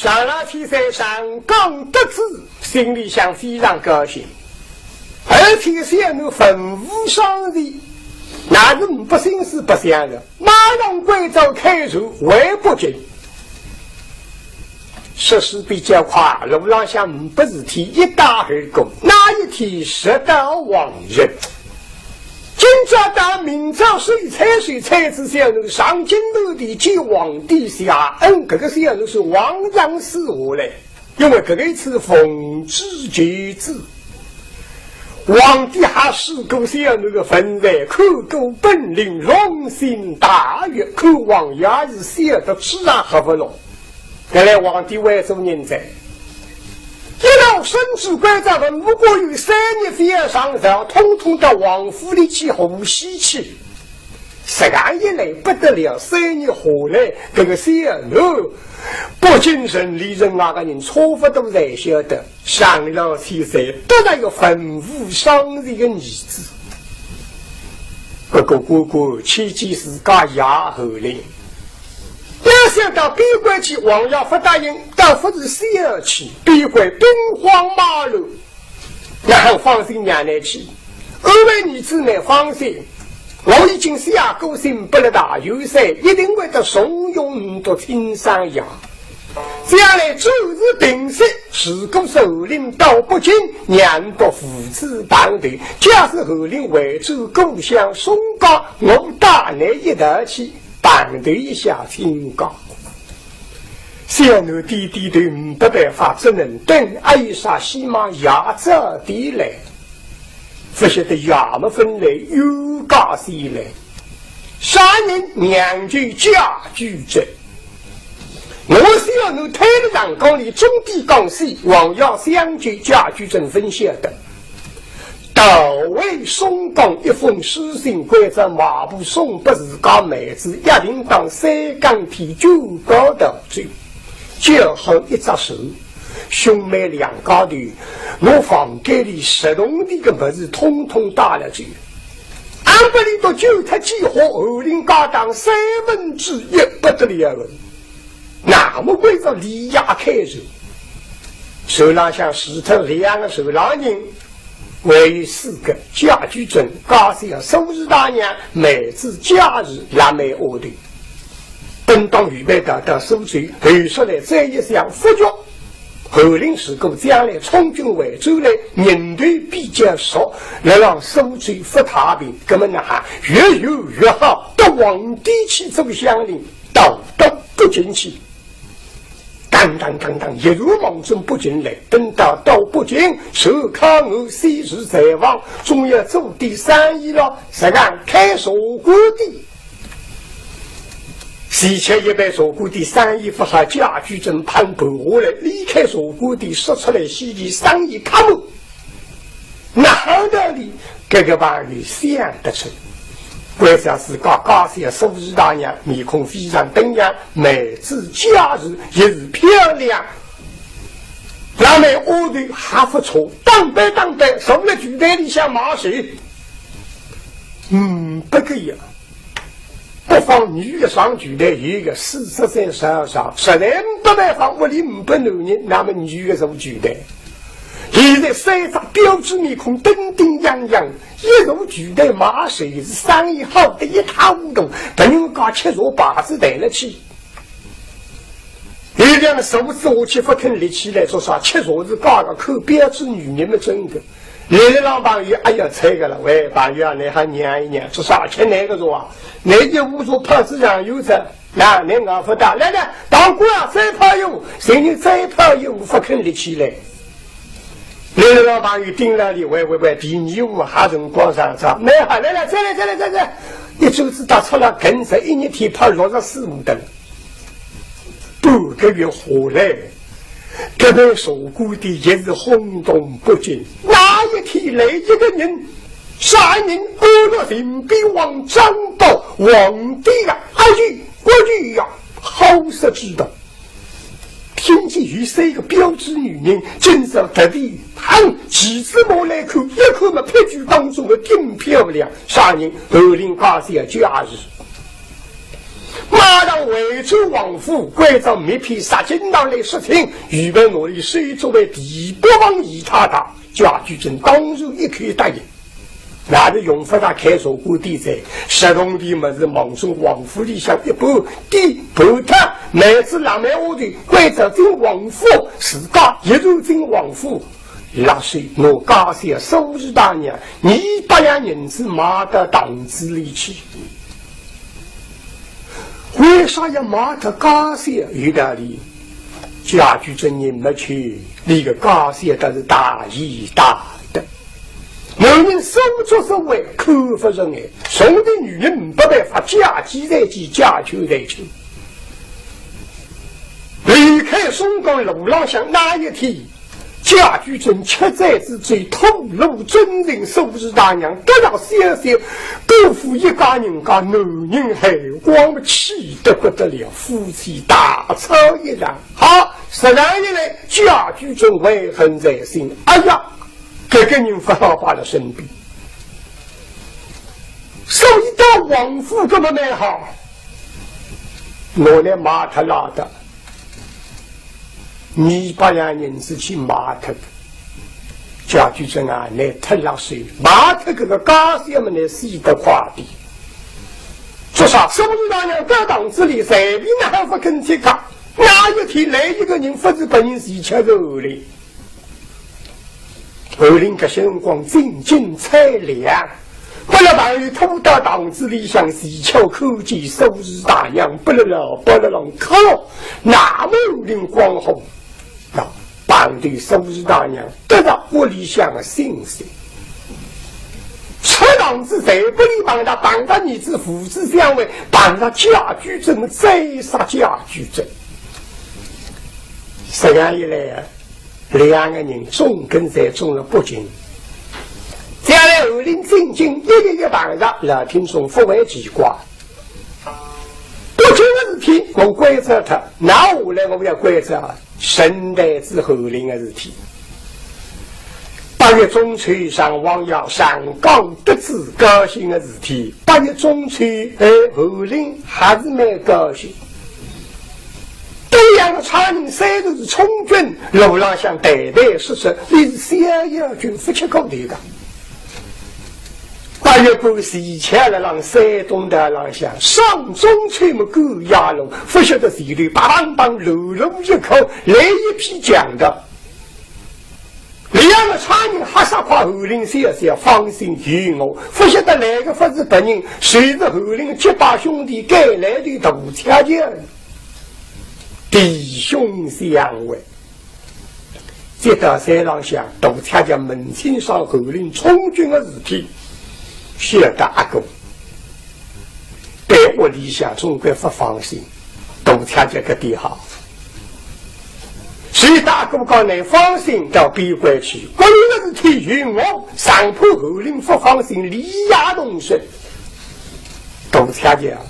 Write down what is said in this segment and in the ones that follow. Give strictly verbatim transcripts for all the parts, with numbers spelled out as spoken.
常老千岁上讲得仔，心里向非常高兴。而且小囡文武双全，乃是呒不心思白相个，马上归朝开船回北京。说书比较快，路浪向呒不事体，一带而过，哪一天直到皇城。 今朝到明朝，水采水采仔小囡上京头地见皇帝谢恩，搿个小囡是皇上赐下来，因为搿个是奉旨求子。皇帝还试过小囡个文才，看过本领，龙心大悦，看皇爷是笑得吃啊合勿拢。 原来皇帝会做人哉。一道圣旨关照文武官员三日覅上朝，统统到王府里去和稀去。实梗一来不得了，三日下来，搿个小囡，北京城里城外个人差勿多侪晓得，常老千岁得了一个文武双全个儿子。不过官官切记自家爷侯林， 要想到边关去，王爷勿答应，倒勿是小气，边关兵荒马乱，哪哼放心让倷去？安慰儿子倷放心，我已经下过心，拨了大元帅，一定会得重用倷笃亲生爷。将来战事平息，如果是侯林到北京，让倷笃父子团聚，假使侯林回转故乡松江，我带倷一道去 碰头一下亲家。小囡点点头，呒不办法，只能等，还有啥希望？爷早点来，勿晓得爷么勿来，冤家先来。啥人？娘舅贾居正。我小囡推了长江里，终点江西，王爷相救，贾居正勿晓得。 到位松江一封书信，关照马步送拨自家妹子，约定当三更天就到到这，叫好一只手，兄妹两家头，拿房间里实用的个物事统统带了去。俺不里头就他几化，侯林家当三分之一不得了了。 那么为着李家开船，船浪向除脱两个船浪人，还有四个，家居正、家小、苏氏大娘、妹子家儿、辣妹丫头。本当预备到到苏州，后出来再一想，发觉侯林如果将来充军回转来，人头比较少，辣浪苏州勿太平，那么哪哈越远越好，到皇帝去做相令，到到北京去。 当当当当，一路望准北京来，等到到北京，就靠我先是在望，总要做点生意了，实梗开茶馆店。前吃一爿茶馆店生意勿好，家居正盼盘下来，伊开茶馆店说出来稀奇，生意开门。 那好道理，搿个朋友想得出。关照自家家小苏氏大娘，面孔非常登样，妹子家儿也是漂亮，辣妹丫头还勿错，打扮打扮，坐辣柜台里向卖茶。嗯，不过呀， 勿放女的上柜台，有一个四十岁上上，实在呒不办法，屋里呒不男人，那么女的坐柜台。现在三只标致面孔登登样样，一坐柜台卖茶是生意好得一塌糊涂，别人家吃茶牌子抬了去。有两个坐子下去勿肯立起来，做啥？吃茶是假个，看标致女人么真个。 来了老朋友，哎呀，菜个了，喂，朋友啊，倷还让一让，做啥吃倷个茶啊？倷一壶茶泡仔酱油子，那倷熬勿大。来来，当官啊，再泡一壶，谁人再泡一壶，勿肯立起来。来了老朋友盯牢伊，喂喂喂，第二壶还辰光上早，蛮好，来来，再来再来再来，一盅子搭出来，跟着一日天泡六十四五顿。半个月下来， 搿爿茶馆店也是轰动北京。哪一天来一个人，啥人？安陆巡捕王张宝，皇帝个阿舅、国舅呀，好色之徒。听见有三个标致女人，今朝特地喊，旗子拿来看，一看嘛，配角当中个顶漂亮，啥人？侯林家小姐阿是。 马上回转王府，关照密批杀进堂来说亲，预备拿俚收作为第八房姨太太。家居正当然一口答应。那是用勿着开茶馆店哉，食堂钿物事望准王府里向一半，点拨脱，妹子辣妹下头，关照进王府，自家一转进王府，落手拿家小苏氏大娘二百两银子买到堂子里去。 为啥要买脱家小？有道理，家居正人没去，俚个家小倒是大义大德。男人所作所为，看勿顺眼，从前女人没办法，嫁鸡随鸡，嫁狗随狗。离开松江路浪向哪一天， 家居正吃斋之罪，吐露真情，苏氏大娘得了消息，多富一家人家，男人害光，气得不得了，夫妻大吵一场。好，实梗一来，家居正悔恨在心。哎呀，搿个人勿好摆辣身边。所以到王府搿么蛮好，拿来卖脱了的。 二百两银子去卖脱个。家居正啊，拿脱了手，卖脱搿个家小么，拿死得快点。做啥？苏氏大娘到堂子里，随便哪哼勿肯接家。哪一天来一个人，勿是别人，是恰是侯林。侯林搿歇辰光进京采粮，拨勒朋友拖到堂子里向，恰巧看见苏氏大娘拨勒老伯勒浪哭，那么侯林光火。 啊，碰着苏氏大娘，得着屋里向个信息。出堂子侪拨俚碰着，碰着儿子父子相会，碰着家居正，再杀家居正。实梗一来啊，两个人中根侪中了北京。将来侯林进京一日一碰着，老听众勿会奇怪。 北京个事体我关照脱，拿下来我要关照陈太子侯林个事体。八月中秋，常王爷上江得知高兴个事体。八月中秋，哎，侯林还是蛮高兴。溧阳个差人虽然是充军，路浪向谈谈说说，俚是逍遥君，勿吃苦头个。 八月半，齐巧辣浪山东道浪向，上中秋么赶夜路，勿晓得前头梆梆梆乱乱一口，来一批强盗。两个差人吓煞快，侯林笑笑，放心有我，勿晓得来个勿是别人，就是侯林结拜兄弟，该来的大姐姐，弟兄相会。 接到山浪向，大姐姐问清爽侯林充军个事体，晓得阿哥对屋里向总归勿放心，大姐姐搿点好。所以大哥讲呢，放心到边关去，关键个事体有我，上怕侯林勿放心，连夜动身。 大姐姐啊，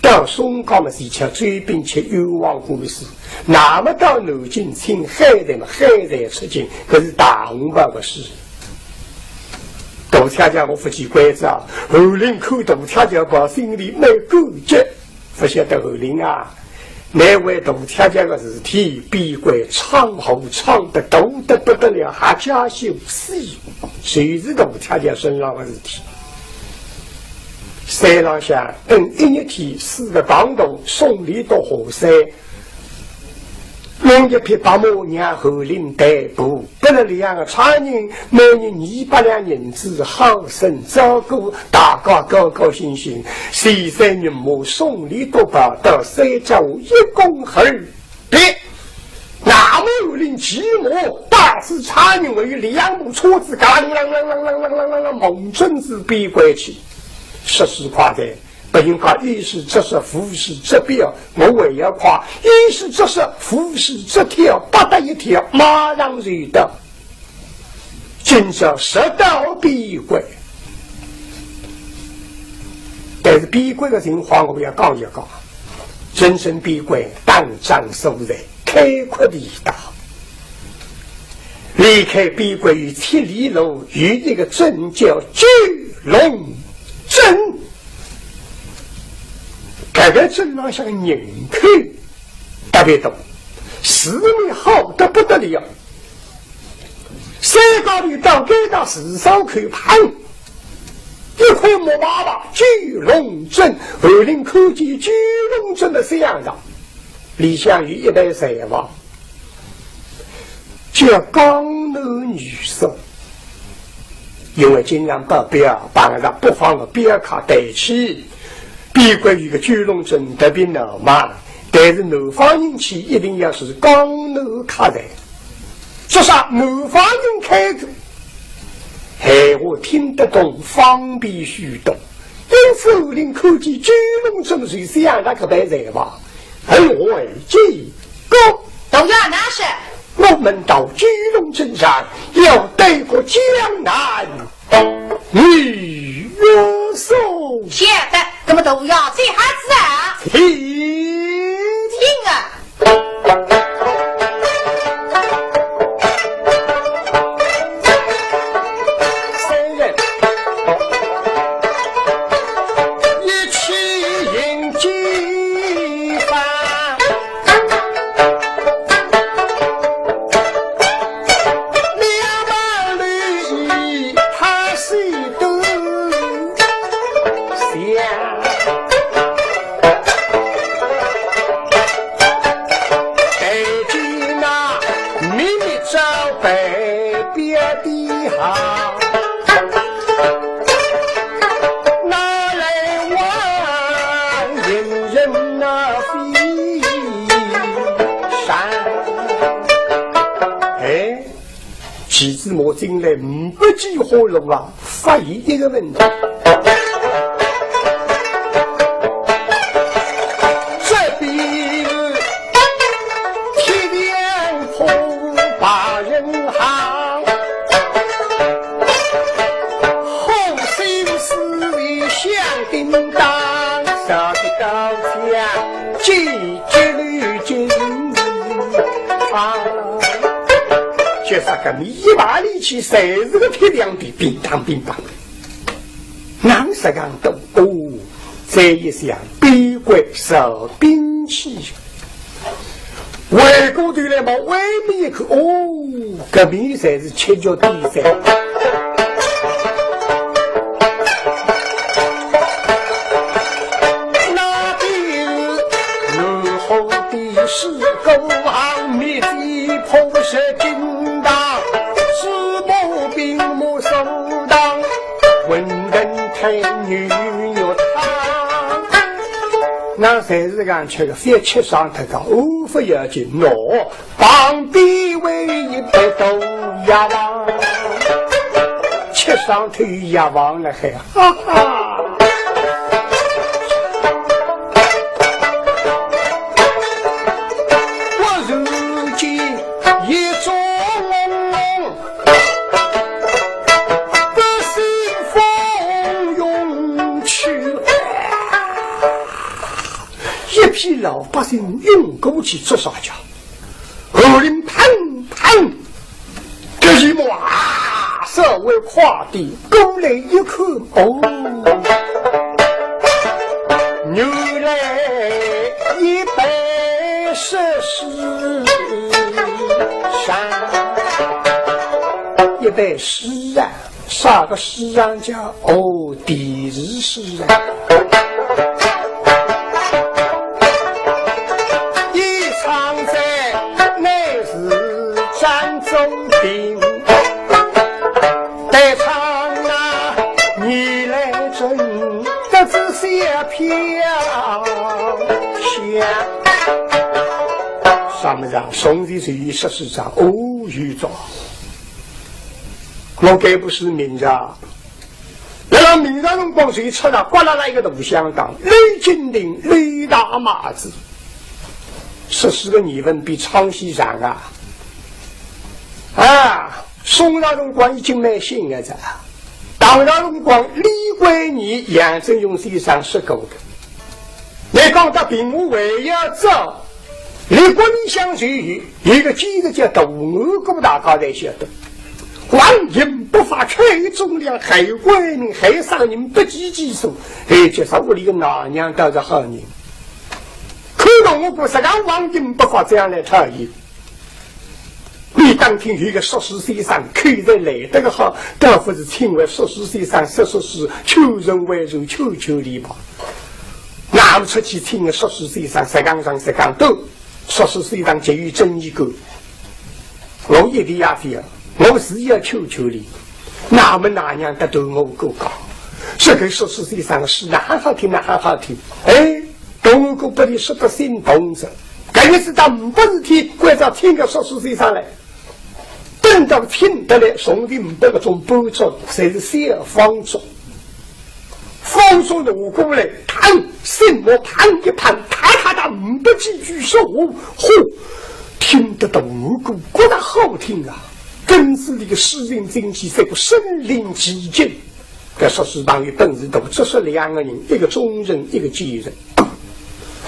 到松江么是吃追兵吃冤枉官司，那么到南京请海瑞么，海瑞出京，搿是大红包个事。大姐姐，我勿奇怪哉啊，侯林看大姐姐吧，心里蛮感激，勿晓得侯林啊， 乃为大姐姐个事体，边关闯祸闯得大得不得了，还加些死，就是大姐姐身上个事体。山浪向等一日天，四个扛头送俚到华山，用一匹白马让侯林代步，拨了两个差人，每人二百两银子，好生照顾，大家高高兴兴。 三山人马送俚笃跑到山脚下一共二百，那么侯林骑马带仔差人，还有两部车子，嘎啦啷啷啷啷啷啷啷啷望准仔边关去。说书快哉，别人讲衣是折煞，服是折标，我还要快，衣是折煞，服是折跳，啪嗒一跳，马上就到。 今朝直到边关。但是边关个情况我要讲一讲，真正边关打仗所在，开阔地大。离开边关有七里路，有一个镇叫九龙镇。 搿搿个镇浪向个人口特别多，市面好得不得了。山高头到该搭市场口旁，一块木牌牌，九龙镇，后来看见九龙镇个山上，里向有一爿柴房。 叫江南女宿，因为经常保镖碰着不法个镖客抬去，边关有个九龙镇特别闹猛，但是南方人去一定要住江南客栈，至少南方人开个，闲话听得懂，方便许多。因此后来看见九龙镇是想到搿爿柴房，很为见过。 大爷哪是？我们到九龙镇上要对过江南女宿。晓得，那么大爷在何处啊？请。请啊。三人一起迎接。 哎，徐志摩进来呒不几化路啊，发现一个问题。这边是铁匠铺白人行，好心思里想叮当，啥个高价 几几里几啊！就是搿么一排里去，侪是个漂亮的，乒当乒当。硬是讲到哦，再一想，边关是兵器。回过头来嘛，外面一看，哦，搿面侪是七脚底山。 那边是南湖的水沟行，面积朴实金堂，芝麻饼、麻酥糖，馄饨、汤圆、肉汤。那侪是讲吃个，覅吃伤脱个，哦，勿要紧，喏， 旁边还有一爿大药房，吃伤脱药房了还，哈哈。忽然间一种不胜风涌去，一批老百姓涌过去做啥家？ 后来砰砰，搿一幕啊，稍微快点，过来一看，哦，原来一爿石狮山，一爿石狮啊。 啥个狮啊？哦，地势狮啊。一唱在乃是占中庭，再唱啊，你来争得仔小飘香。啥么子啊？从前是有石狮山，哦，有着。 我搿部书名字啊，辣辣明朝辰光就出了，刮辣辣一个大响当，雷震顶，雷大麻子，十四个年份比唱戏长啊。啊，宋朝辰光已经蛮兴个哉，唐朝辰光李龟年、杨振雄先生说过的，你讲到评话还要早， 李国民想就有，有一个奸人叫大鹅哥，大家侪晓得。横行不法，开宗亮，害国害民，害啥人不计其数。哎，就说屋里个老娘倒是好人，我国实梗黄金不发这样来讨伊。你当听有一个说书先生口才来得个好，倒不是请位说书先生说说书，求人为主，求求你吧。那么出去请个说书先生，实梗上实梗多，说书先生就有正义感。我一定要覅，我是要求求你。那么哪样得罪我哥哥？这个说书先生是哪好听哪好听，哎， 东吴哥拨俚说得心动哉。搿一次倒呒不事体，关照请个说书先生来。等到请得来，从前呒不搿种班桌，侪是小方桌。方桌拿过来，嘡，信物嘡一嘡，踏踏踏呒不几句说话，嚯，听得东吴哥觉得好听啊，跟仔俚个诗情景致，这个身临其境。 搿说书朋友本事大，只说两个人，一个忠臣，一个奸臣。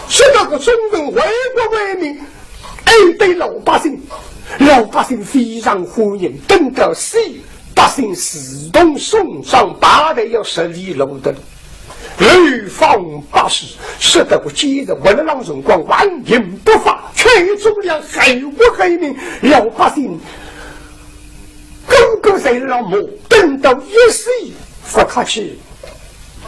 说到个忠臣，为国为民，爱戴老百姓，老百姓非常欢迎，等到死，百姓自动送葬，排队要十里路的。流芳百世，说到个奸臣，活勒浪辰光横行不法，却做了害国害民，老百姓 个个侪勒骂，等到一死勿客气，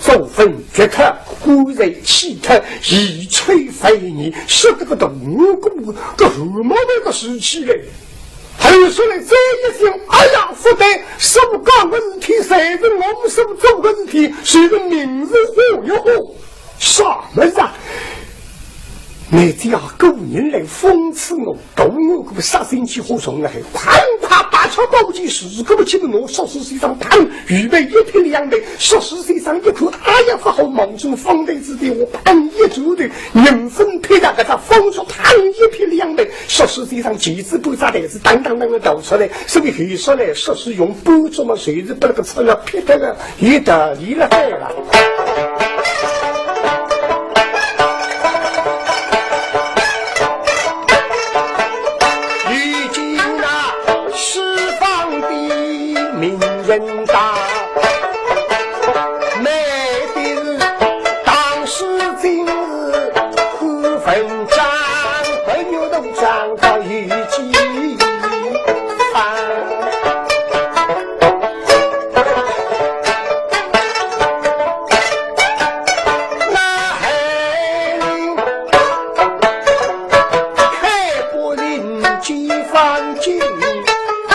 祖坟掘脱，棺材弃脱，遗臭万年，说得个东吴哥搿汗毛侪竖起来。后首来再一想，哎呀，勿对，所讲个事体，侪是我们所做个事体，侪是明日火药火。 啥物事啊？倷只要个人来讽刺我，东吴哥杀身之祸从来，快快拔出宝剑，如果勿去拿说书先生嘡，预备一劈两半，说书先生一看，哎呀，勿好，望准方台之地，我嘡一转头，人分配到搿只方桌嘡一劈两半，说书先生前子半只台子当当当当倒出来，所以后首来说书用半桌嘛，随时拨搿个车要劈脱个。 有道理了，对了。遇见那四方的名人大，美的是当时今日看文章，朋友都讲到一起。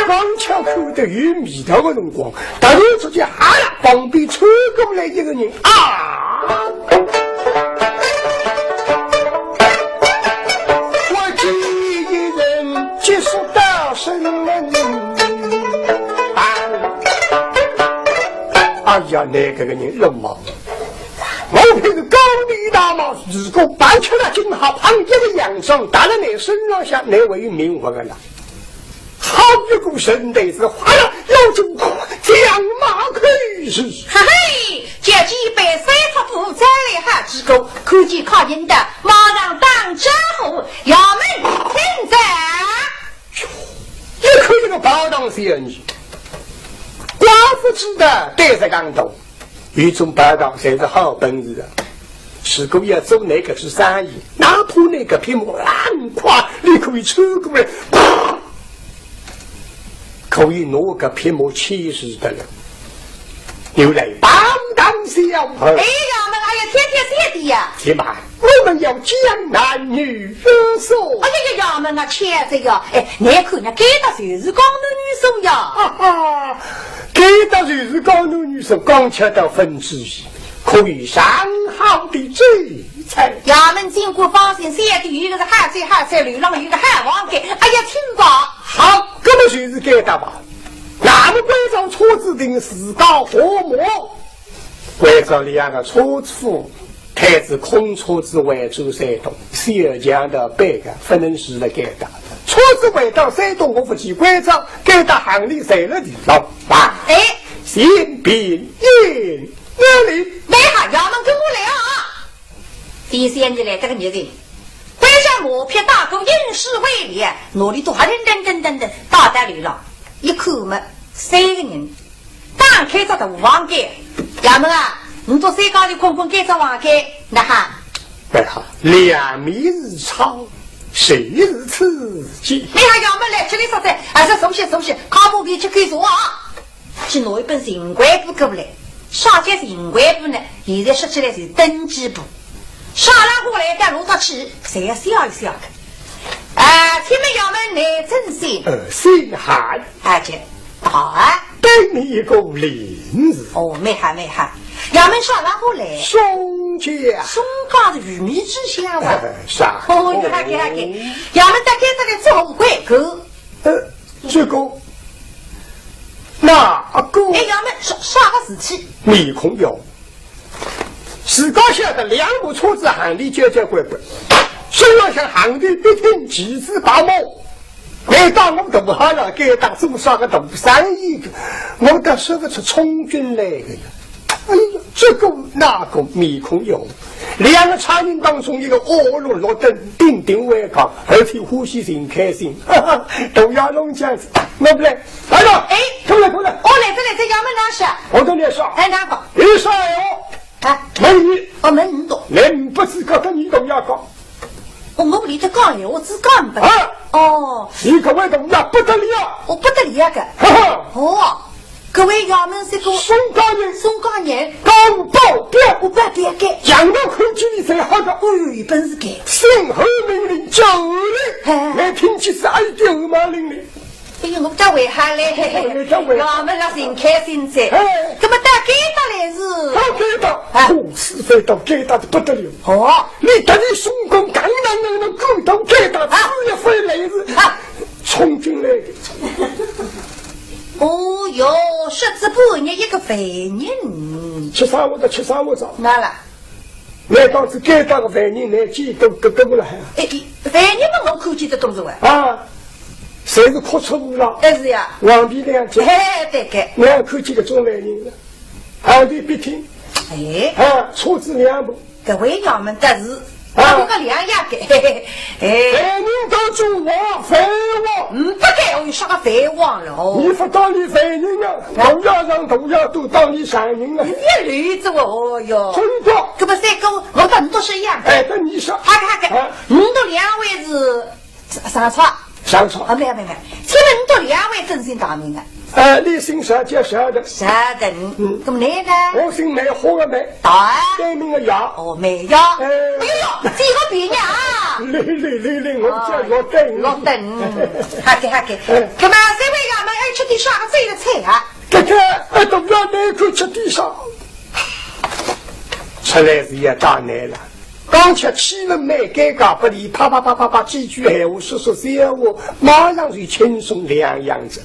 刚巧看得有味道的辰光，突然之间，哈啦，旁边窜过来一个人，啊！ 我见一人，即是道生门。哎呀，倷搿个人冷漠！我平时高明大貌，如果扮出了金好旁边的洋装，打了倷身浪向，倷还有命活个啦。 好一个神台子，哗啦，老祖宗将马开始。嘿嘿，叫几杯三尺布，再来好几个，看见客人的，马上打招呼，衙门请坐。一看这个包大人，怪勿得胆子介大。 有种包大人侪是好本事啊！如果要做倷搿只生意，哪怕倷搿匹马浪快，倷可以穿过来，啪！可以拿搿匹马牵住得了。原来包大人小儿。哎呀，那哎呀，天天谢的呀。且慢，我们要讲男女有数。哎呀呀，衙门啊，且着呀，哎，倷看人家该搭就是江南女婿呀。哈哈， 该搭就是江南女婿，刚巧到分之一，可以上好的酒菜。衙门尽管放心，小的有个是好酒好菜，楼浪有个好房间。哎呀，请吧。好，搿么就是该搭吧。那么关照车子停，自家下马。关照两个车夫，开仔空车子回转山东，小强盗背个，勿能住辣该搭。车子回到山东，我勿去关照， 该搭行李侪辣地上，哇！哎，先便饮料哩。来哈，衙门跟我来啊！第三日来得个热情，关照马匹打过饮水回来，哪里都还噔噔噔噔噔，到搭里了。一看么，三个人，打开只大房间，衙门啊，你到三家里看看该只房间，哪哈？哎哈，两面是窗，谁是刺激？你看衙门来吃里说菜，还是首先首先，看不比吃口茶啊。去拿一本刑官簿过来，啥叫刑官簿呢？现在说起来是登记簿。啥人过来到路上去，侪要写一写的。啊，请问衙门来征信。呃，姓韩。啊，这，到啊。等你一个临时。哦，蛮好蛮好。衙门啥人过来？松江。松江是鱼米之乡哇。啥？哦，你看看看，衙门大概这里做好快口。呃，这个，那个。哎，衙门啥啥个事体？面孔要 自家晓得两部车子行李交交关关，身浪向行头笔挺，旗子白帽，难道我大好了，该搭做啥个大生意个？我倒说勿出充军来个呀。哎呀，这个那个面孔要红，两个差人当中一个哦，绿绿灯，顶顶为讲，而且欢喜寻开心，哈哈，都要弄这样子，我不来，来了，哎，过来过来，哦，来这来这衙门哪是？我跟你说，哎，哪个？你说哟。 哎，问你，哦，问你懂。连不是个跟你懂呀个。哦，我屋里头讲闲话，只讲不。啊，哦，你搿位懂呀，不得了。哦，不得了个。哈哈。哦，搿位衙门是个松江人，松江人，高保镖，我不要个。讲到看见你最好的。哦，有本事个。信号命令叫你，哎，来听见是哀叫马令的。 哎呦，我不知道为啥嘞，我不知道为啥。我们老人开心噻。哎。那么到该搭来是？到该搭，啊。公司飞到该搭的不得了。哦。你等于松江刚刚刚刚赶到该搭，啊。自己飞来是？啊。充军来的。哦哟，说仔半日一个犯人。吃啥我的，吃啥我着。哪了？ 难道是该搭个犯人，难见都都都不了？哎，犯人嘛，我看见得懂是哇。啊，侪是哭出来了。哎，是呀。黄皮两截。哎，对个。难看见搿种犯人了。行头笔挺。哎。啊，车子两部。搿位衙门的是，啊。搿个两样个，嘿嘿，哎。犯人当中王犯王。嗯，不该，我有啥个犯王了哦？你不当你犯人啊，啊。大爷上大爷都当你犯人啊。你别绿着我哦哟。真的。搿么三哥， 我跟侬都是一样的。哎，跟你说。哈个哈个，啊。侬都两位是啥啥啥？啥啥？啊，没有没有没有，请问侬都两位尊姓大名啊？呃，你姓啥叫啥的？啥的？嗯。搿么侬呢？我姓梅，花个梅。大啊？单名个雅。哦，梅雅。哎。哎呦呦，这个别人啊。来来来来，我叫罗登。罗登，哈个哈个。哎。搿么三位衙门还吃点啥个醉了菜啊？ 这个，呃，都不要难过吃地上。出来是也大难了。刚才气氛蛮尴尬，不离啪啪啪啪啪几句闲话，说说笑话，马上就轻松两样子。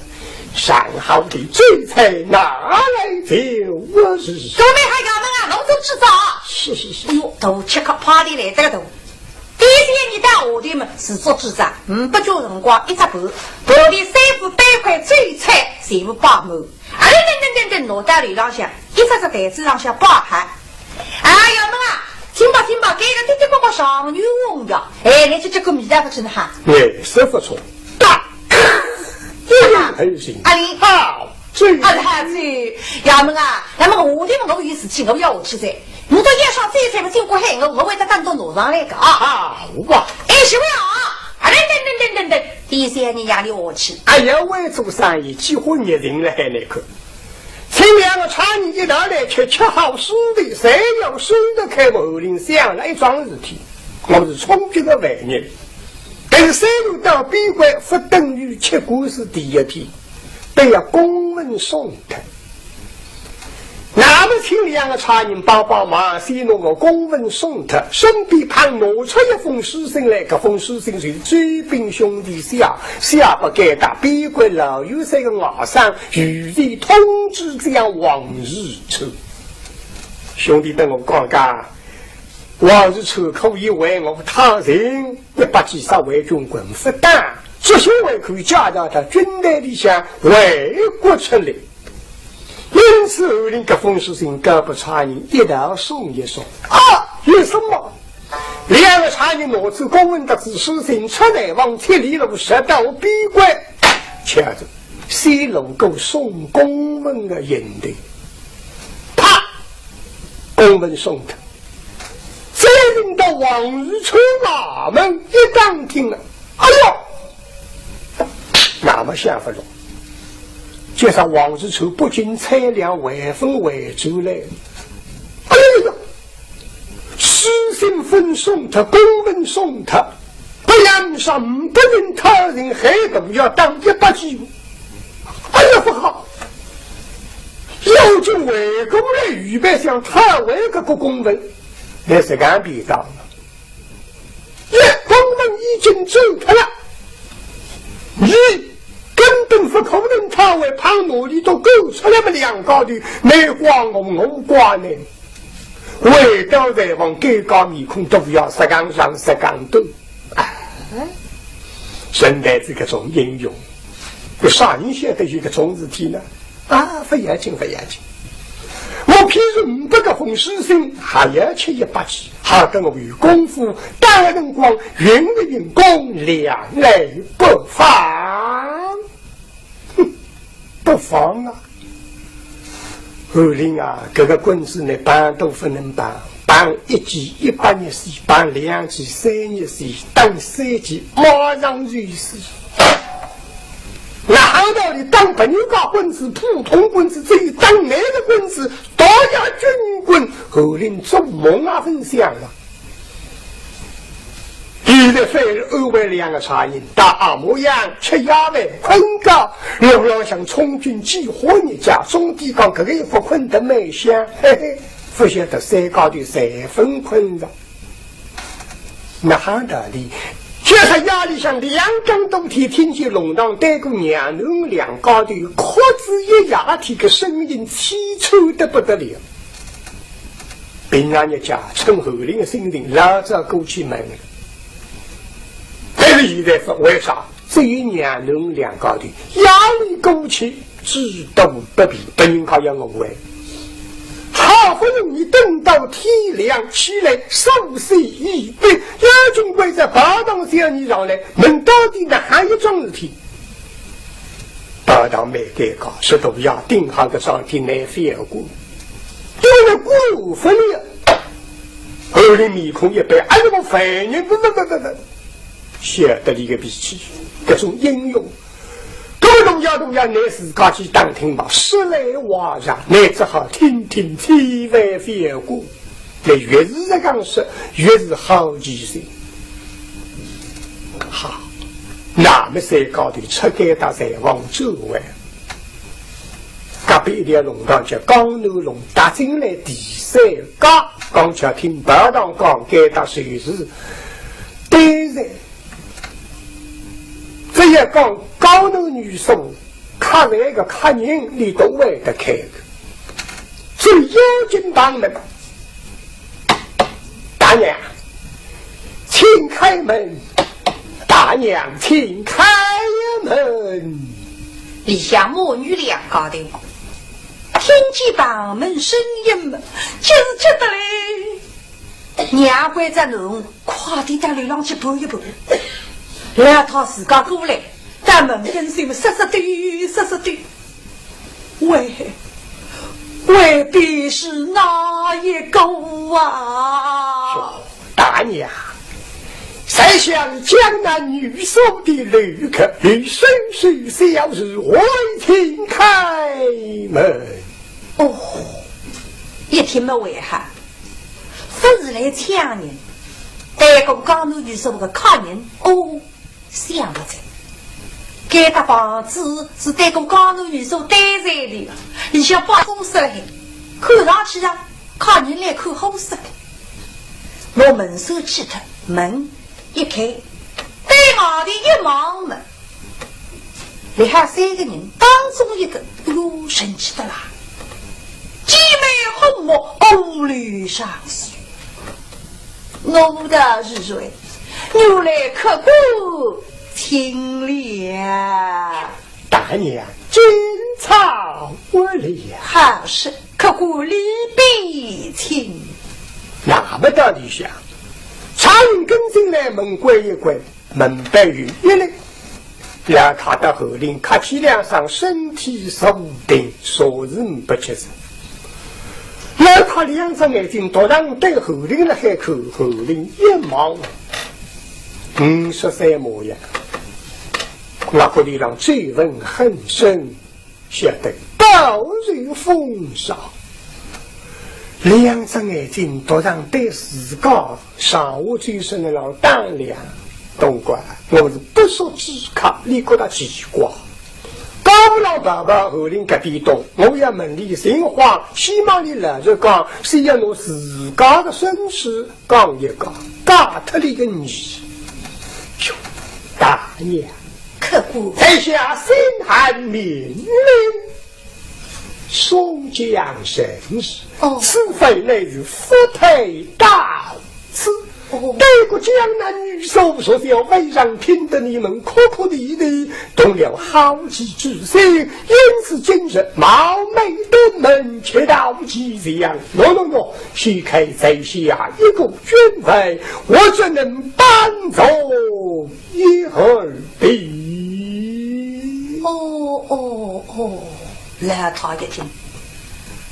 上好的酒菜拿来就是。各位好衙门啊，我做主子啊。是是是。哎呦，大吃客派头来得个大。 第一天你到下头嘛，是做主子啊，嗯，不久辰光一只盘，盘里三副板块酒菜全部摆满，啊，等等等等等，拿到楼浪向，一只只台子浪向摆好。啊，衙门啊，听吧听吧，该个的的呱呱状元翁呀，哎，侬吃吃看味道勿错呢哈。哎，是不错，大，一言很行。啊，你好。 这啊，是衙门啊，那么我的我有事体，我要下去噻。侬到夜上再三么经过喊我，我会得单独拿上来个啊。好啊。哎，是啊，啊，等等等等等等，第三日让你下去。哎呀，为做生意，几乎热情了还来看。请两个差人一道来吃，吃好势头，侪要收得开，后头想了一桩事体。我是充军的犯人，但是三路到边关，不等于吃官司第一天。 都要公文送脱。那么请两个差人帮帮忙，先拿个公文送脱，顺便旁拿出一封书信来，搿封书信是周炳兄弟写，写拨该搭边关老元帅个外甥，御前通知将王世充。兄弟，等我讲讲， 王世充可以为我太平，一百几十位军官不打，只是为可以加大他军队里向为国出力。因此，后来搿封书信交拨差人一道送一送。啊，有什么？两个差人拿出公文搭仔书信出来，往七里路直到边关，吃仔，先路过送公文的人头。啪，公文送脱。再领到王世充衙门一打听啊，哎哟，那么想勿落，就说王世充不仅采粮还分回转来。哎呀，书信分送脱，公文送脱，不然上不能讨人害，都要打一百记。哎呀，不好！要紧回过来，预备想讨回搿个公文，那是干便当了。 一，公文已经走脱了，你根本不可能讨回，怕哪里都够出来么两家头，你怪我，我怪你。回到台房，尴尬面孔都要实梗长实梗短。哎，沈黛梢搿种英雄，有啥人晓得有搿种事体呢？ 啊，勿要紧，勿要紧。我譬如五百个封书信，还要吃一百记，好得我有功夫，到了辰光，运一运功，两肋不妨。哼，不妨啊！侯林啊，搿个棍子呢，扳都勿能扳，扳一记一百日死，扳两记三日死，扳三记马上就死。 那行道里打别人家棍子，普通棍子，至于打倷个棍子，倒要军棍，侯林做梦也勿想了。现在反而安慰两个差人，到阿嬷娘吃夜饭，困觉，路浪向充军几化日脚，总得讲搿个一觉困得蛮香，嘿嘿，勿晓得三家头侪勿困着。 那行道理，就是夜里向两更多天听见弄堂对过娘囡两家头哭仔一夜天个声音，凄惨得不得了。平常日脚趁侯林个心情，老早过去问了。但是现在勿，为啥？ 只有娘囡两家头，夜里过去，诸多不便，别人家要误会。好不容易等到天亮起来，梳洗已毕，要紧跪在拜堂向前上来，问到底哪哼一桩事体？拜堂蛮尴尬，说大爷，顶好个桩事体难翻过，因为过勿了。侯林面孔一板，哎，我犯人，勿勿勿勿勿。 晓得俚个脾气，搿种英雄，搿么大爷大爷，倷自家去打听吧，说来话长，倷只好听听，千万覅过。倷越是实梗说，越是好记性。好，那么三家头出该搭才往转弯。隔壁一条弄堂叫江南弄，踏进来第三家，刚巧听拜堂讲该搭就是对门。 只要讲江南女宿，客人个客人，俚都会得开个。所以要紧碰门，大娘，请开门，大娘，请开门。里向母女两家头，听见碰门声音么，真是急得嘞。 娘关照囡儿，快点到楼浪去盘一盘。老太自家过来，到门跟前么，煞煞抖，煞煞抖。喂，未必是那一个啊？大娘，在想江南女宿的楼客，有声声小事，还请开门。哦，一听么为何？ 勿是来抢人，对过江南女宿个客人，哦，想勿着。该搭房子是对过江南女宿对门个，里向摆货色了海，看上去啊，客人来看货色个。拿门闩去脱，门一开，对外头一望么， 里向三个人当中一个，哎哟，神气得啦！姐妹和睦，屋里祥瑞。我道是谁？原来客官请了。大娘，今朝我了。好事，客官里边请。那么到里向，差人跟进来，门关一关， 门板有一立，让他到后林客气两声，身体坐定，啥事呒不急事。老太看两只眼睛，突然对侯林辣海看，侯林一望，五十岁模样，额角头浪皱纹很深，晓得饱受风霜。两只眼睛突然对自家上下周身浪打量，东家，我是不速之客，你觉得奇怪？ 高老伯伯侯林隔壁懂，我要问俚情况，希望俚老实讲，是要拿自家个身世讲一讲，解脱俚个疑。哟，大娘，客官，在下心寒命令，松江人氏，哦。此番乃是发配到此。 哦。对过江南女宿，昨夜未曾听得你们哭哭啼啼，动了好奇之心，因此今日冒昧登门，且到其上。喏，喏，喏，且看在下一个军费，我怎能搬走一二的？哦，哦，哦，老太一听，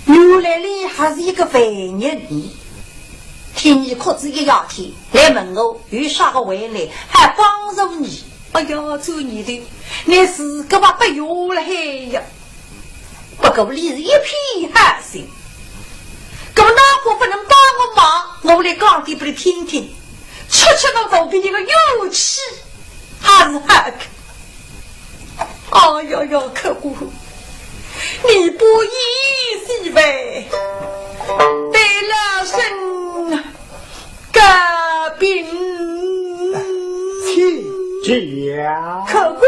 原来你还是一个犯人呢。 听你哭仔一夜天，来问我有啥个回来，还帮助你。哎呀，做你的，你自个吧不要了嘿呀。不过你是一片好心，那么哪个不能帮我忙，我来讲点拨你听听，出出我肚皮里个怨气。 还是好个。哎呀呀，客官，你不依稀喂，对老身个病。请讲。客官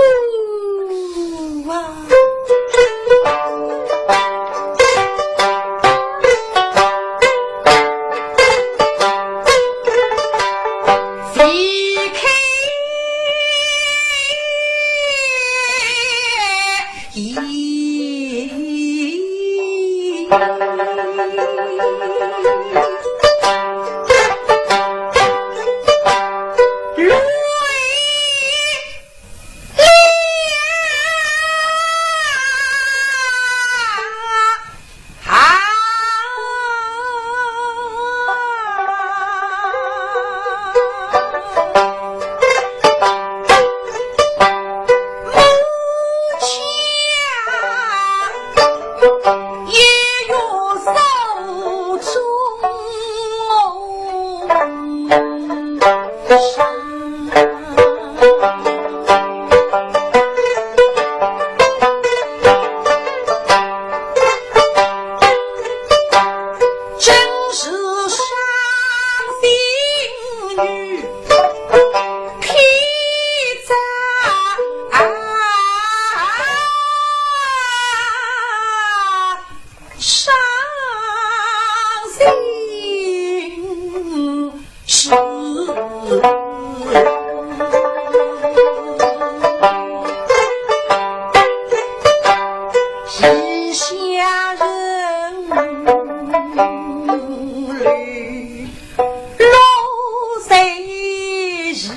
啊。 真是伤心女，披着伤心 是异乡人，泪落在异乡。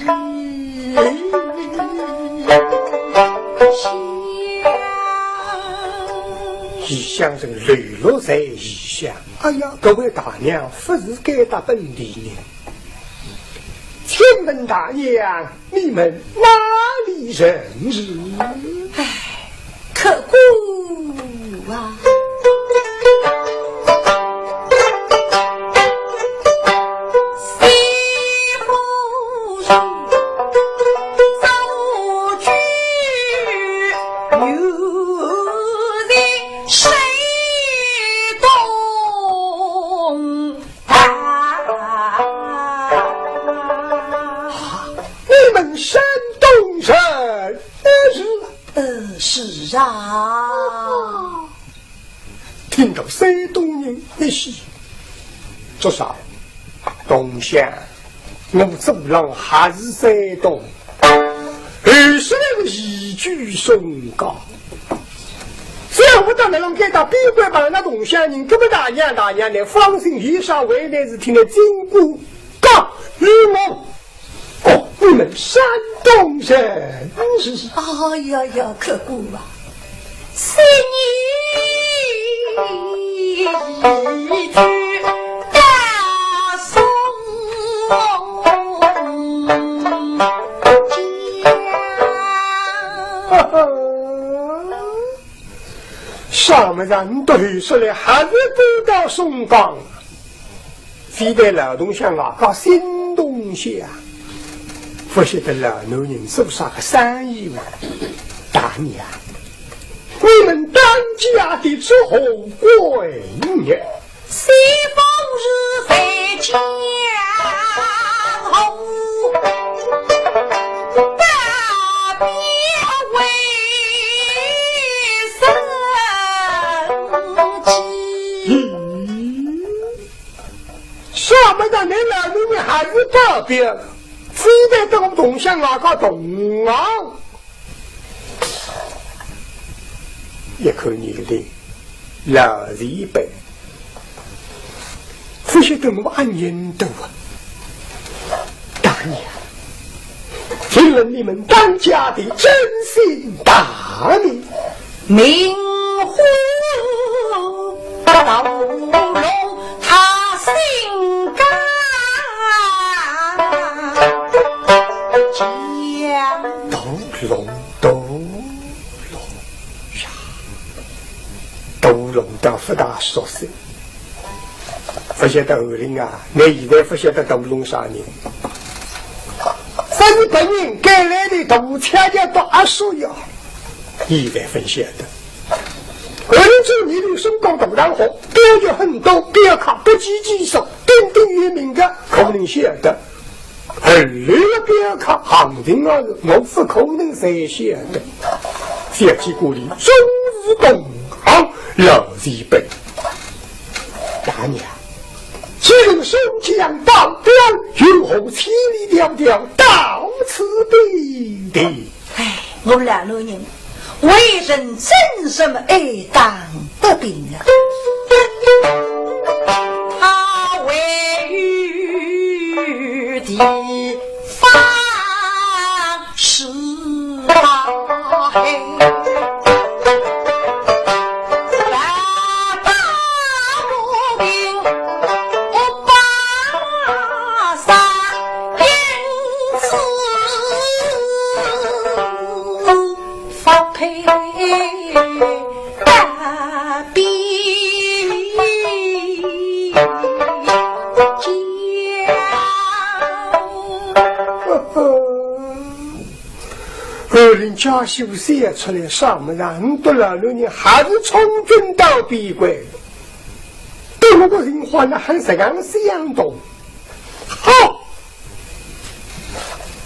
异乡人流落在异乡。哎呀，各位大娘，勿是该搭本地人。请问大娘，你们哪里人氏？唉，客官啊。 你们山东人？呃，是。呃，是啊。 听到山东人一喜，做啥？同乡，我祖浪还是山东，而且那个移居松江。只要我到那浪该搭边关碰着同乡人，搿么大娘大娘，你放心，有啥为难事体呢，尽管讲与我。 哦，你们山东人氏。哎呀呀，客官啊，是你一句啥么人都有出来，还是不到松绑。非但老同乡啊，搞新东西啊，不晓得老男人做啥个生意嘛。大娘，你们当家的作何贵呢？ 西风日飞江湖，大表为生计。啥么人，你老头你还是保镖，非得等同乡那个同行。 一口年龄，老前辈，不晓得我阿认得啊。大娘，请问你们当家的尊姓大名？名唤 大龙，他姓甘，叫大龙，大龙呀，大龙倒不大熟悉。不晓得侯林啊，你现在不晓得大龙啥人？这是别人赶来的大车叫大叔呀。 现在分晓得。后来做你的升高大堂好，标就很多，标客不计其数，鼎鼎有名的，可能晓得。后来的标客行情啊，我不可能才晓得。小姐过里终是同行老前辈。大娘，既然宋江保镖，又何千里迢迢到此避避？ 哎，我老男人，为人真实么爱打不平啊。他位于地方是大黑，大大不平，我把 因此发配大比家。二人家秀笑出来，啥么人都老了，你还是充军到边关，对我个情况呢，还是这样想的。 好，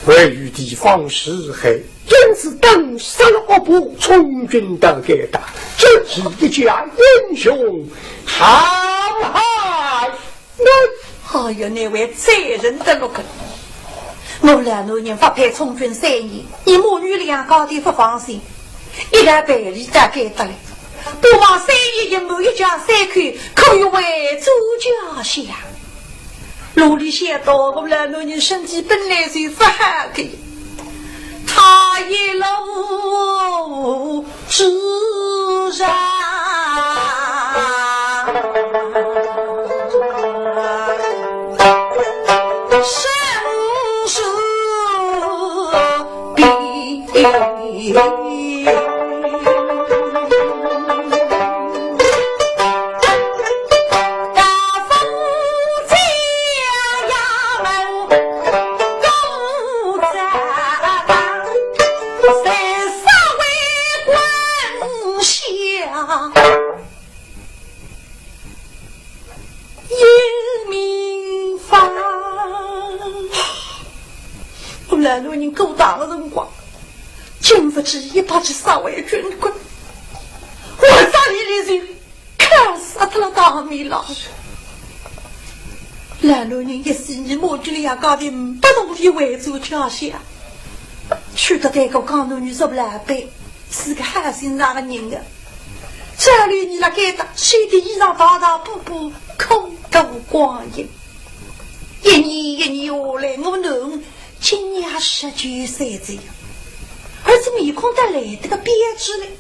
位于地方是黑，因此打杀了恶霸，充军到该搭，这是一家英雄好汉。哎呀，那位罪人的那个，我老男人发配充军三年，你母女两家头不放心，一道陪俚到该搭来，盼望三年一满一家三口可以回转家乡。 哪里晓得我老男人身体本来就不好的，他一路之上身受病。 我老男人过堂的辰光，经不起一百七十位军棍，我这里里就看杀脱了大米了。老男人一死，你母女两家头不容易回转家乡，去得这个江南女做老板，是个好心肠的人啊。照理你那该搭，穿的衣裳大大补补，苦度光阴。 一年一年下来，我囡今年十九岁哉呀，而且面孔倒来得个标致嘞，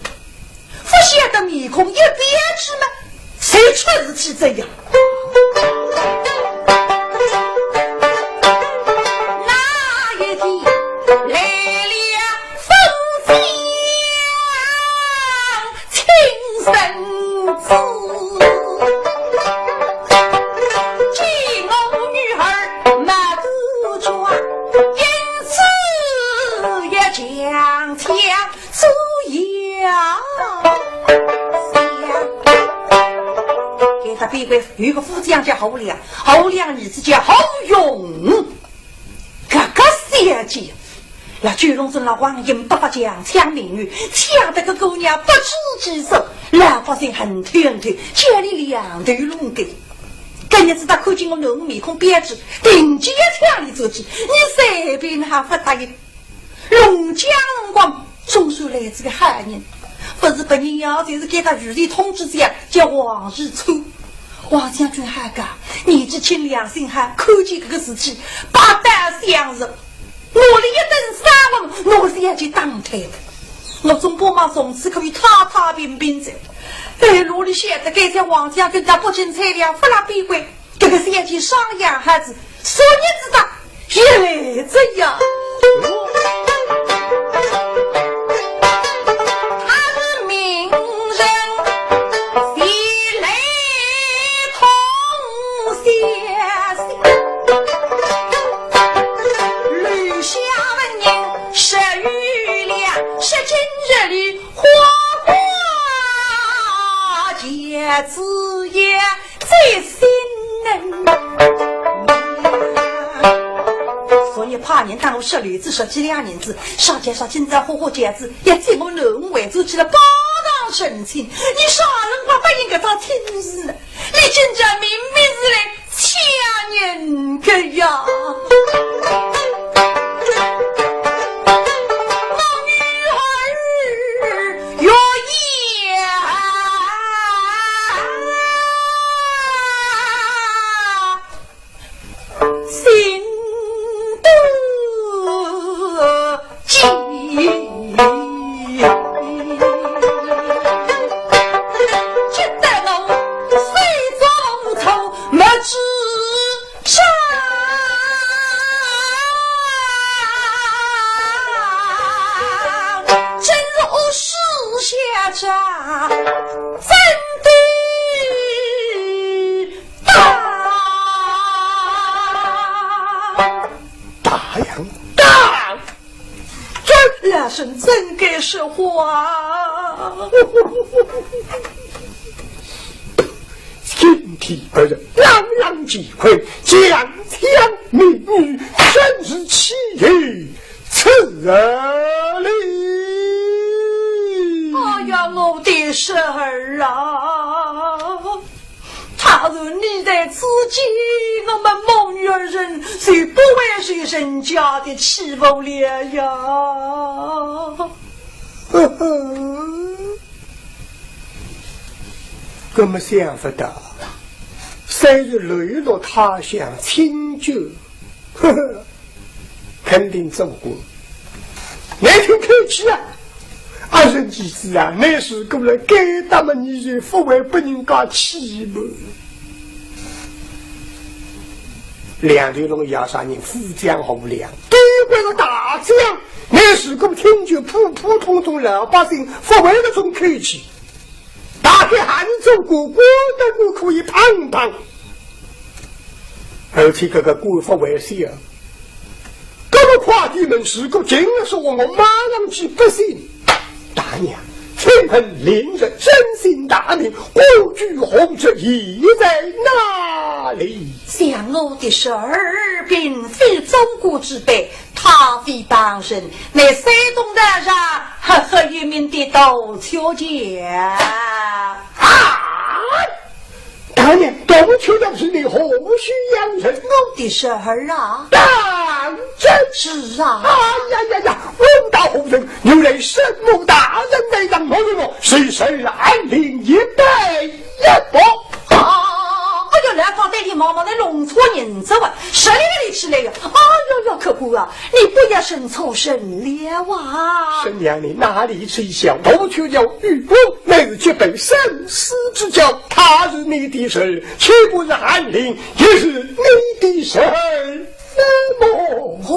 不晓得面孔一标致嘛，就出事体哉呀。那一天来了封相，亲身呀，做呀，想。搿搭边关有个副将叫侯亮，侯亮儿子叫侯勇。搿个小姐，辣九龙镇浪横行霸道，强抢民女，抢得个姑娘不知几数，老百姓恨透恨透，叫俚两头弄个。搿日子俚看见我囡儿面孔标致，定计要抢俚转去，俚随便哪哼勿答应。 弄僵辰光，总算来仔个好人，勿是别人呀，就是该搭御史通知仔，叫王世充。王将军好个，年纪轻良心好，看见搿个事体，拔刀相助，拿俚一顿赏赐，拿小姐打退了。我总盼望从此可以太太平平哉。哎，哪里晓得该叫王将军到北京去了，勿辣边关。 搿个小姐生养孩子，所以知道也来这样。他是名人，谁来通晓？留下文人十余两，是今日里花花姐子也 最心疼。昨日怕人打我失礼，只十几两银子，啥叫啥今朝花花姐子，也替我囡儿回转去了拜堂成亲。你啥辰光答应搿桩亲事呢？你今朝明明是来抢人个呀！我女儿 月夜心多急，急得我手足无措，目珠 真是恶事下场，真的大。大呀，大！这老身真该说话。 青天白日，朗朗乾坤，强抢民女，真是岂有此理！哎呀，我的侄儿啊！倘若你在此间，我们母女二人就不会受人家的欺负了呀。 呵呵，搿么想勿到，虽然流落他乡清静，呵呵，肯定做官。难听口气啊！阿仁儿子啊，你是过了该搭么，你就勿会被人家欺负。 两头弄要啥人？副将侯亮，边关个大将，你如果听见普普通通老百姓勿会搿种口气，大概还是做官，官当官可以碰碰。而且搿个官勿会小，搿么快点问，如果进了说话，我马上去不信。 大娘，请问令侄尊姓大名，故居何处，现在哪里？想我的侄儿并非做官之辈，他非旁人，乃山东道上赫赫有名的杜秋桥。啊！ 大娘，杜秋桥是你何许人也？我的侄儿啊。当真？是啊。哎呀呀呀，我道何人，原来沈某大人来到我这，谁是按令一拜一拜。啊，哎呦，老太太，你慢慢地弄错人哉哇，实梗个力气来呀。哎呦呦，可恶啊，你不要认错人了啊。沈娘，你哪里吹箫？杜秋桥与我乃是结拜生死之交，他是你的侄儿，岂不是按令也是你的侄儿？那么……哦，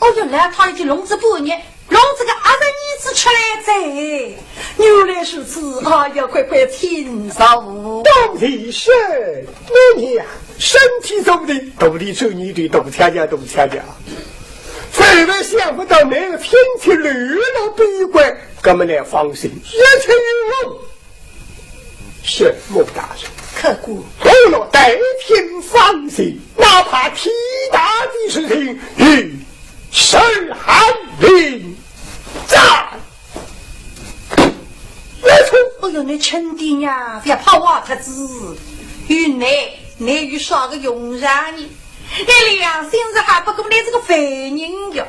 哦哟，老太太弄仔半日，弄仔个阿侄儿子出来哉。原来如此，哎呀，快快请坐。多谢沈娘，身体怎么的？肚里吃你的，肚里吃呀，肚里吃呀。万万想不到倷个亲戚流落边关，搿么倷放心，一切有我沈墨大人。客官。我老带兵放心，哪怕天大的事情，与 沈翰林斩。没错。哎哟，倷亲爹呀，覅怕坏脱仔。有倷，倷有啥个用场呢？倷良心是还不过倷这个犯人哟。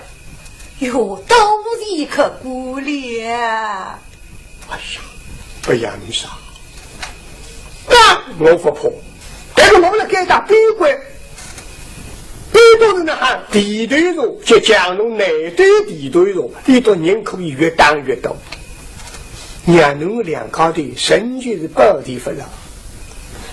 哟，多谢客官了。 哎呀，不要你杀，那我不怕。但是我们来给他比过，比过的呢，哈，地头上，就讲侬南头地头上，伊个人可以越打越多。娘侬两家头，神就是保地不了。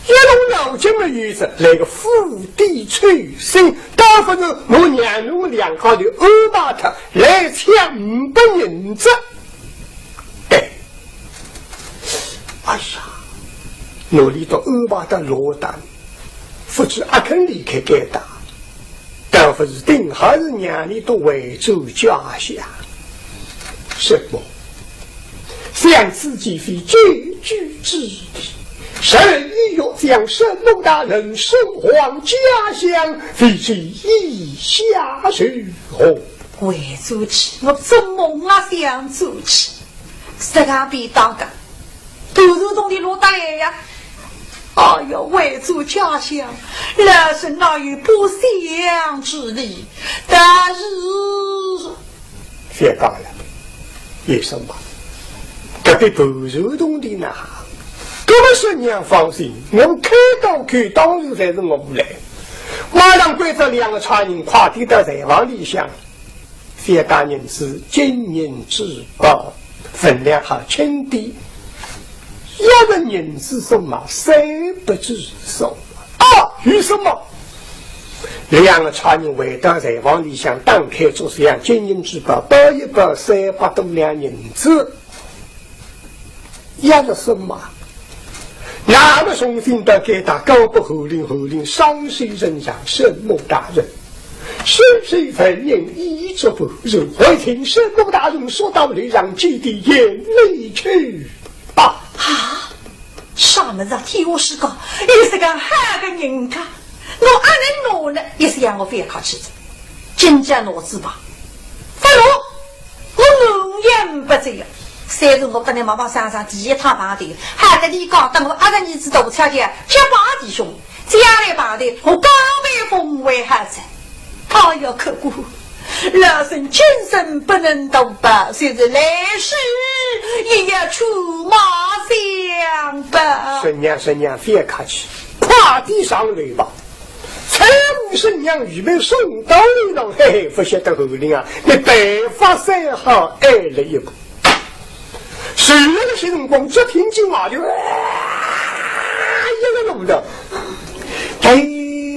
一路老将的意思，来个腹地抽薪，倒不如我娘侬两家头安排他来抢五百银子。 对。哎呀，我俚倒安排得落单，不知阿肯离开该搭，倒不是定还是让俚倒回转家乡。沈墨，想此计非久之计，十二月将沈墨大人送还家乡，未知意下如何？ 回转去，我做梦也想转去。实梗便当个，头头动地落得来呀。哎哟，回转家乡，老身哪有不想之理？但是，覅讲了，有什么？搿点头头动地呢？搿么沈娘放心，我开刀口当然侪是我来。马上关照两个差人快点到柴房里向， 覅带银子，金银珠宝，分量好轻点。一个银子送嘛，三百支送。啊，有什么？两个差人回到柴房里向，打开桌子上金银珠宝，包一包，三百多两银子。 要了什么？那么重新到该搭告诉侯林，侯林双手呈上，沈墨大人，是非分明，已作不如，还请沈墨大人速到楼上，祭奠，眼泪去吧。啊，啥么子啊？天下世界，有实梗好个人家， 我阿能拿呢？意思让我覅客气哉，今朝拿仔吧。勿拿，我硬也勿走呀。虽然我搭倷妈妈生生第一趟碰头，还搭俚讲，等我阿个儿子大出家，结拜弟兄，将来碰头，我加倍奉还好哉。哎呀，客官，老身今生不能图报，就是来世也要出马相报。沈娘，沈娘，覅客气，快点上楼吧。 差人沈娘预备送到楼上，嘿嘿，勿晓得侯林啊，俚办法才好，矮了一步。随了一歇辰光，只听见外头，啊，一个弄得，大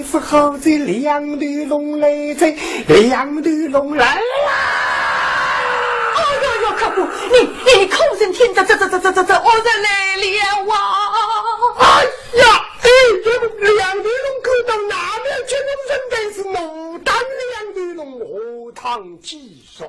夫好哉，两头龙来哉，两头龙来啦！哎呀呀，客官，你，你可曾听得这，这，这，这，这，这，恶人来了啊！哎呀，哎，这个两头龙看到那边，这个人该是弄到两头龙，下趟继续。